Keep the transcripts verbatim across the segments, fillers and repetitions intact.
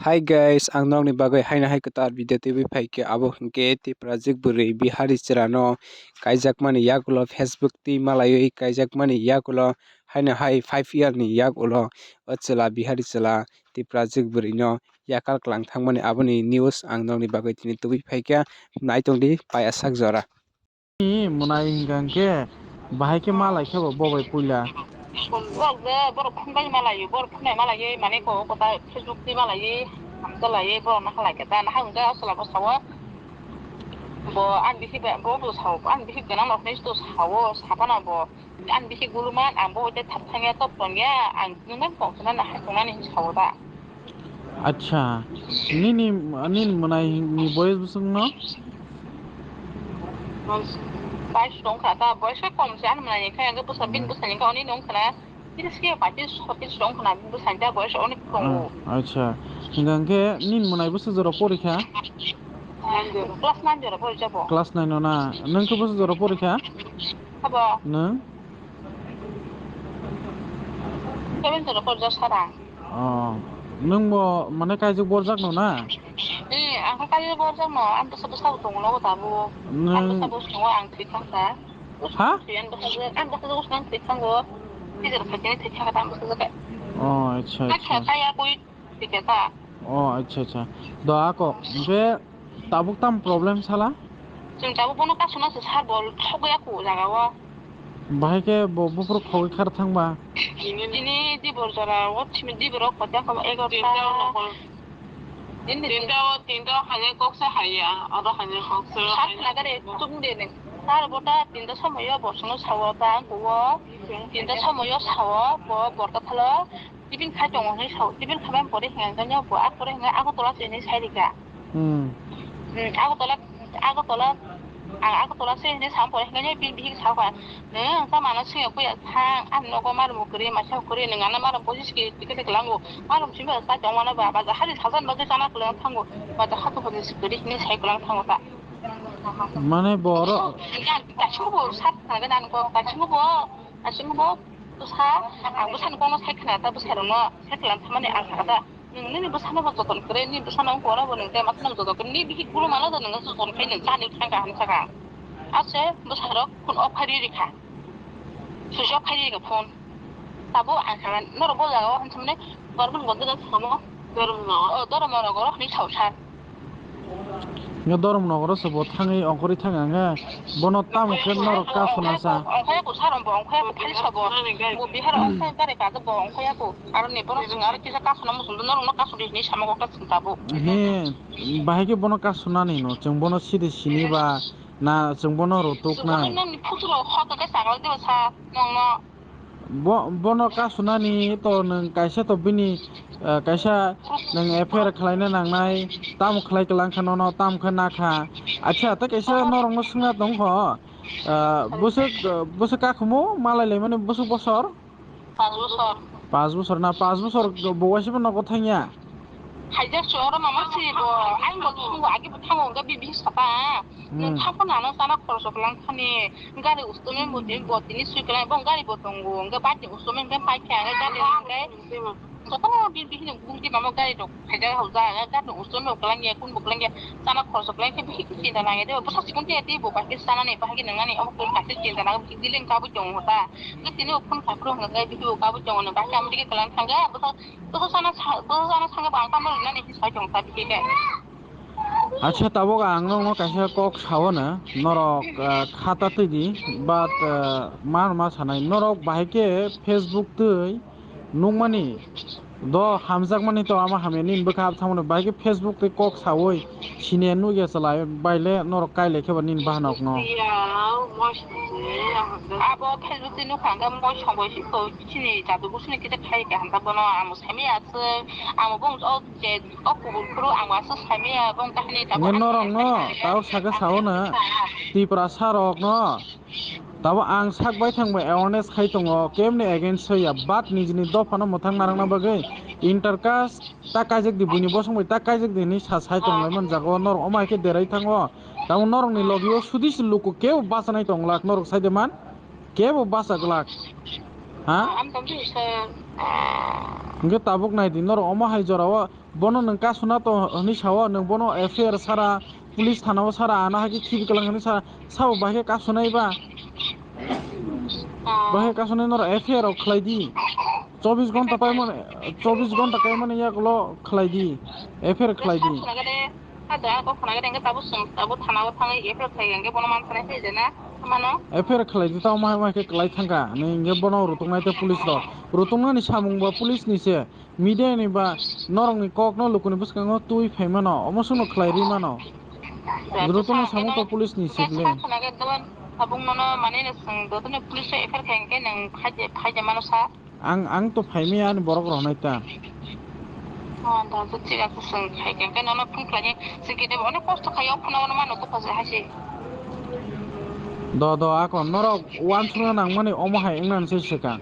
Hi guys, ang nokni bagwi haino hai kwtal video twiwi phaikha, abo hwnkhe Tiprajwk bwrwi Bihari chwlano kaijakmani yagulo Facebook twi malaiwi kaijakmani yagulo haino hai five year ni yagulo o chwla Bihari chwla Tiprajwk bwrwino yakal kwlang thangmani aboni news ang nokni bagwi tini twiwi phaikha, naitongdi paiya sak jora. Ni mwnai hwnkha hwnkhe bahai khe ma lai khe bo, bo bai puila. Borok je, borok phunbai ma laio, borok phunbai ma laiwi, mane ko, kota Facebook twi ma laiwi, hamsa laiwi, borok nahar lai khe ta, nahar hwnkhe aswla bo sao. Bo ani bisi ba, bo bo sao, ani bisi gwnang rok hinwi to sao, saphano bo. Ani bisi guluman, ang bo tei thap thangya, top tongya, ang nwng bai kok sana nahar tongnani hinwi sao ta. Acha, nini, nini mwnai ni boyes bwswk no? Bais tong kha ta, boyes khe kom se, ani mwnai ni khe, ang bwsa, bini bwsa ni khe, oni nung khna, tiris khe, paitis, sotis tong khna, bini bwsa ni ta boyes onek tongo. Ah, acha, hingkha hingkhe nini mwnai bwswk jora pori kha? Class nine jora pori jabo. Class nine no na, nwng khe bwswk jora pori kha? Abo. Nwng? Seven zero four jor sara. Oh, nwng bo mane kaijak borjak no na? Eh, ang khe kaijak borjak no, ang bwsa bwsa bo tongo nogo tabuk. Ang nwng bwsa bo tongo, ang thwi thang kha. Ha? Ang bwsa, ang bwsa bo thwi thango. Teacher khaikhe thwi thang kha, ang bwsa khe. Oh, acha, acha. Kaya bui. Thikhe ta. Oh, acha, acha. Do ako, hingkhe tabuk tam problem sala? Chwng tabuk bono kasuna se sar bol thogwi ako jaga o. Bahai khe bo buphuru khogwi khar thangba? Tini dibor jora o, tini dibor o kotya kho egarota. Tinta o, tinta o hainai kok se haiya, oro hainai kok se. Sat nagare tum de ne. Sar bota tinta somoyo bo sono sawo ta kuwo. Tinta somoyo sawo bo borta thalo. Tiffin khai tongo hinwi sao, tiffin khamai pore hinga khe nw bo a pore hinga Agartala se hinwi sai rikha. Hmm. Hmm, Agartala, Agartala, ang Agartala se hinwi sam pore hinga nw bini bihik sao kha, "Nwng ta mano swngya kuya thang, ani nogo marum kwrwi, masa kwrwi, nwng ano marum pochis kg ticket kwlango, marum simi ba sai tongmano ba, baja hadi sajan bagwi chana kwlang thango, baja hatu hadi kwrwi hinwi sai kwlang thango ta." Mane borok. Hinga ang kaisa bo sat thangwi nang kok, kaisa bo, kaisa bo. Bwsa, ang bwsani kokno sai khna ta, bwsarokno sai khna thamani ang sakha ta, "Nwng nini bwsano bo joton kwrwi, nini bwsano wng kwrwi bo nwng tei masano joton kwrwi, nini bihik gulumano do nwng joton khai nwng chani thang kaham sakha." Ase bwsarok phone off khai rikha, switch off khai rikha phone. Tabuk ang sakha norok bo jaga o hansamani dormo ni bodol samo, dormo no, o dormo rogo hinwi sao sa. Nw dormo nogoro se bo thangwi ongkhorwi thangya hwnkhe bono tamo khe norok kasuna sa. Ongkhorya ko sarom bo, ongkhorya ko phali sabo. Bo Bihar ongkhorya gari kaje bo ongkhorya ko. Aro ni bono swng aro kisa kasuna muchung norok no kasudi hinwi sama kok ta swng tabuk. He, bahai khe bono kasunani no, chwng bono sidi sini ba na chwng bono rotok nai. Nini phutu rok hot khe sagal de sa nong no. Bo-, bono kasunani to nwng kaisa to bini, eh, kaisa nwng F I R khlaina nangnai, tamo khlai kwlang kha nono, tamo khe na kha. Acha, tei kaisa norokno swngna tong kho, eh, bwswk, eh, bwswk kakhumu malai laimani bwswk bosor? Panch bosor. Panch bosor na, panch bosor bo waisa bo nogo thangya? Haijak se oro mama se bo, ang bo thango, agi bo thango, hwnkhe bibi sapa. Nwng Hmm. Thangphano ano chana khoroksa kwlang thani, gari ustomen bo tini, bo tini swi kwlang, bo gari bo tongo, hwnkhe bike ni ustomen hwnkhe paikha, hwnkhe gari hwnkhe jotono bibi hino bumti mama gari rok khaijak hauja, hwnkhe gari ni ustomen bo kwlangya, kun bo kwlangya, chana khoroksa kwlang khe bihi chinta nangya de, bwsa chikon tiya tei bo paikhe chanani, paikhe nwngnani, omo khe kaisa chinta nangya, bihi biling kabui tongo ta. Hwnkhe tini bo phone khai phuru hwnkhe bihi bo kabui tongo, bahai khe amtwi khe kwlang thangkha, bwsa, bwsa chana sa-, bwsa chana thangkhe bo ang tamo rinani hinwi sai tongo ta bihi khe. Acha, tabuk ang nokno kaisa kok sao na, norok, ah, khata twi di, but, ah, ma ma sanai, norok bahai khe Facebook twi nukmani do hamjakmani to ama hamya nini bwkha hap thangmani, bahai khe Facebook twi kok saui siniya nukya chalai, baile norok kailai khe ba nini bahanok no. Abo Facebook twi nukha hwnkhe moi songbo siko chini jadu busuni kisa khai kha hwnkhe bono amo saimaya aswk, amo bong o je o kubur phuru ang wansuk saimaya bong kahini tabuk. Nge norok no tao saka sao na, Tiprasa rok no tabo ang sak bai thang bai awareness khai tongo, kemni against ya, but nijini dopha no mwthang narwkna bagwi inter caste ta kaijak di, buini bosong bai ta kaijak di hinwi sa sai tong lai man jago, norok omo hai khe derai thango, tamo norok ni logi o sudis luku kebo bachanai tong lak, norok sai de man kebo bacha glak, ha? Ang tong di sir. Hwnkhe tabuk nai di, norok omo hai jora o bono nwng kasuna to hwnwi sao, nwng bono F I R sara, police thana o sara, ano hai khe khibi kwlang hwnwi sa, sabo bahai khe kasunai ba? Bahai kasunai norok F I R rok khlai di. Chobbish ghonta paimani, chobbish ghonta kaimani yagulo khlai di. F I R khlai di. Ado ang kok khna gede, hwnkhe tabuk swng, tabuk thana o thangwi F I R khlai, hwnkhe bono man sanai se jena, mano. F I R khlai di, tamo hai, hai khe kwlai thangkha. Ani hwnkhe bono rutuknai tei police rok. Rutuknani samung bo police ni se. Media ni ba norokni kok no lukuni bwskango twi phai mano. Omo songno khlai ri mano. Rutuknani samung to police ni se le. Khna gede, tabuk mano mani swng, dotoni police F I R khlai, hwnkhe nwng phai je, phai je mano sa. Ang, ang to phaimaya ani borok rok nai ta. Oh, da, da, thik ase, chwng khai khe, khe nono phone khlai, chwng khe debo, onek kosto khai, o phone o mano, to phaje hai se. Do, do, ako norok uansukna nangmani omo hai wngna se swkang.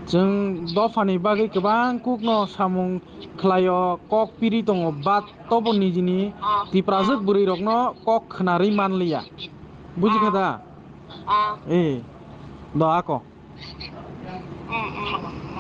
Chwng dophani bagwi kwbang kukno samung khlaio, kok piri tongo, but tobo nijini Tiprajwk bwrwi rokno kok khwnarwi manliya. Bujikha da? Ah. Eh, do, ako. Mm, mm.